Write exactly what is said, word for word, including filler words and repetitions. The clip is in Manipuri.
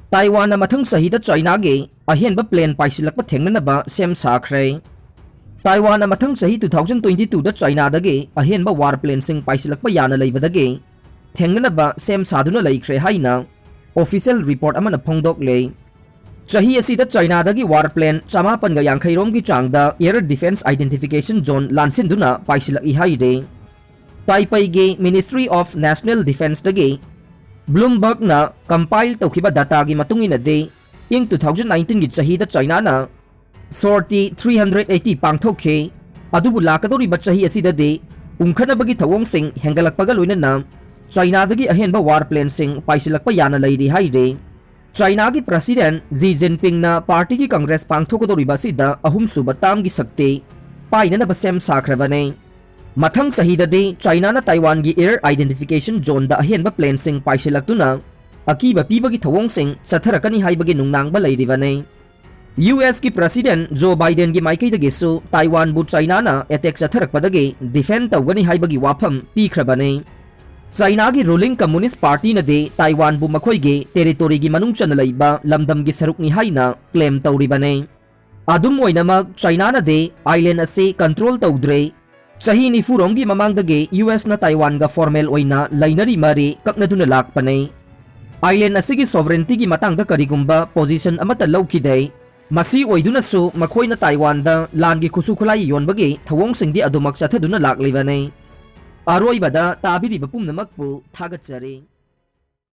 ꯇꯥꯏꯋꯥꯟꯅ ꯃꯊꯪ ꯆꯍꯤꯗ ꯆꯥꯏꯅꯥꯒꯤ ꯑꯍꯦꯟꯕ plane ꯄꯥꯏꯁꯤꯜꯂꯛꯄ ꯊꯦꯡꯅꯅꯕ ꯁꯦꯝ ꯁꯥꯈ꯭ꯔꯦ꯫ ꯇꯥꯏꯋꯥꯟꯅ ꯃꯊꯪ ꯆꯍꯤ two thousand twenty twoꯗ ꯆꯥꯏꯅꯥꯗꯒꯤ ꯑꯍꯦꯟꯕ war planeꯁꯤꯡ ꯄꯥꯏꯁꯤꯜꯂꯛꯄ ꯌꯥꯅ ꯂꯩꯕꯗꯒꯤ ꯊꯦꯡꯅꯅꯕ ꯁꯦꯝ ꯁꯥꯗꯨꯅ ꯂꯩꯈ꯭ꯔꯦ ꯍꯥꯏꯅ official report ꯑꯃꯅ ꯐꯣꯡꯗꯣꯛꯂꯦ꯫ ꯆꯍꯤ ꯑꯁꯤꯗ ꯆꯥꯏꯅꯥꯗꯒꯤ war plane ꯆꯃꯥꯄꯟꯒ ꯌꯥꯡꯈꯩ ꯔꯣꯝꯒꯤ ꯆꯥꯡꯗ air defence identification zone ꯂꯥꯟꯁꯤꯟꯗꯨꯅ ꯄꯥꯏꯁꯤꯜꯂꯛꯏ ꯍꯥꯏꯔꯤ꯫ ꯇꯥꯏꯄꯩꯒꯤ Ministry of National Defenceꯗꯒꯤ Bloombergꯅ compile ꯇꯧꯈꯤꯕ dataꯒꯤ ꯃꯇꯨꯡ ꯏꯟꯅꯗꯤ, ꯏꯪ two thousand nineteenꯒꯤ ꯆꯍꯤꯗ ꯆꯥꯏꯅꯥꯅ sortie three hundred eighty ꯄꯥꯡꯊꯣꯛꯈꯤ꯫ ꯑꯗꯨꯕꯨ ꯂꯥꯛꯀꯗꯧꯔꯤꯕ ꯆꯍꯤ ꯑꯁꯤꯗꯗꯤ ꯎꯪꯈꯠꯅꯕꯒꯤ ꯊꯧꯑꯣꯡꯁꯤꯡ ꯍꯦꯟꯒꯠꯂꯛꯄꯒ ꯂꯣꯏꯅꯅ ꯆꯥꯏꯅꯥꯗꯒꯤ ꯑꯍꯦꯟꯕ war planeꯁꯤꯡ ꯄꯥꯏꯁꯤꯜꯂꯛꯄ ꯌꯥꯅ ꯂꯩꯔꯤ ꯍꯥꯏꯔꯤ꯫ ꯆꯥꯏꯅꯥꯒꯤ President Xi Jinpingꯅ partyꯒꯤ Congress ꯄꯥꯡꯊꯣꯛꯀꯗꯧꯔꯤꯕ ꯑꯁꯤꯗ ꯑꯍꯨꯝꯁꯨꯕ termꯒꯤ ꯁꯛꯇꯤ ꯄꯥꯏꯅꯅꯕ ꯁꯦꯝ ꯁꯥꯈ꯭ꯔꯕꯅꯤ꯫ ꯃꯊꯪ ꯆꯍꯤꯗꯗꯤ ꯆꯥꯏꯅꯥꯅ ꯇꯥꯏꯋꯥꯟꯒꯤ air identification zoneꯗ ꯑꯍꯦꯟꯕ planeꯁꯤꯡ ꯄꯥꯏꯁꯤꯜꯂꯛꯇꯨꯅ ꯑꯀꯤꯕ ꯄꯤꯕꯒꯤ ꯊꯧꯑꯣꯡꯁꯤꯡ ꯆꯠꯊꯔꯛꯀꯅꯤ ꯍꯥꯏꯕꯒꯤ ꯅꯨꯡꯅꯥꯡꯕ ꯂꯩꯔꯤꯕꯅꯤ꯫ USꯀꯤ President Joe Bidenꯒꯤ ꯃꯥꯏꯀꯩꯗꯒꯤꯁꯨ ꯇꯥꯏꯋꯥꯟꯕꯨ ꯆꯥꯏꯅꯥꯅ attack ꯆꯠꯊꯔꯛꯄꯗꯒꯤ defend ꯇꯧꯒꯅꯤ ꯍꯥꯏꯕꯒꯤ ꯋꯥꯐꯝ ꯄꯤꯈ꯭ꯔꯕꯅꯤ꯫ ꯆꯥꯏꯅꯥꯒꯤ ruling Communist Partyꯅꯗꯤ ꯇꯥꯏꯋꯥꯟꯕꯨ ꯃꯈꯣꯏꯒꯤ territoryꯒꯤ ꯃꯅꯨꯡ ꯆꯟꯅ ꯂꯩꯕ ꯂꯝꯗꯝꯒꯤ ꯁꯔꯨꯛꯅꯤ ꯍꯥꯏꯅ claim ꯇꯧꯔꯤꯕꯅꯤ꯫ ꯑꯗꯨꯝ ꯑꯣꯏꯅꯃꯛ, ꯆꯥꯏꯅꯥꯅꯗꯤ island ꯑꯁꯤ control ꯇꯧꯗ꯭ꯔꯦ꯫ ꯆꯍꯤ ꯅꯤꯐꯨ ꯔꯣꯝꯒꯤ ꯃꯃꯥꯡꯗꯒꯤ USꯅ ꯇꯥꯏꯋꯥꯟꯒ formal ꯑꯣꯏꯅ ꯂꯩꯅꯔꯤ ꯃꯔꯤ ꯀꯛꯅꯗꯨꯅ ꯂꯥꯛꯄꯅꯤ꯫ Island ꯑꯁꯤꯒꯤ sovereigntyꯒꯤ ꯃꯇꯥꯡꯗ ꯀꯔꯤꯒꯨꯝꯕ position ꯑꯃꯠꯇ ꯂꯧꯈꯤꯗꯦ꯫ ꯃꯁꯤ ꯑꯣꯏꯗꯨꯅꯁꯨ ꯃꯈꯣꯏꯅ ꯇꯥꯏꯋꯥꯟꯗ ꯂꯥꯟꯒꯤ ꯈꯨꯠꯁꯨ ꯈꯨꯠꯂꯥꯏ ꯌꯣꯟꯕꯒꯤ ꯊꯧꯑꯣꯡꯁꯤꯡꯗꯤ ꯑꯗꯨꯃꯛ ꯆꯠꯊꯗꯨꯅ ꯂꯥꯛꯂꯤꯕꯅꯤ꯫ ꯑꯔꯣꯏꯕꯗ ꯇꯥꯕꯤꯔꯤꯕ ꯄꯨꯝꯅꯃꯛꯄꯨ ꯊꯥꯒꯠꯆꯔꯤ꯫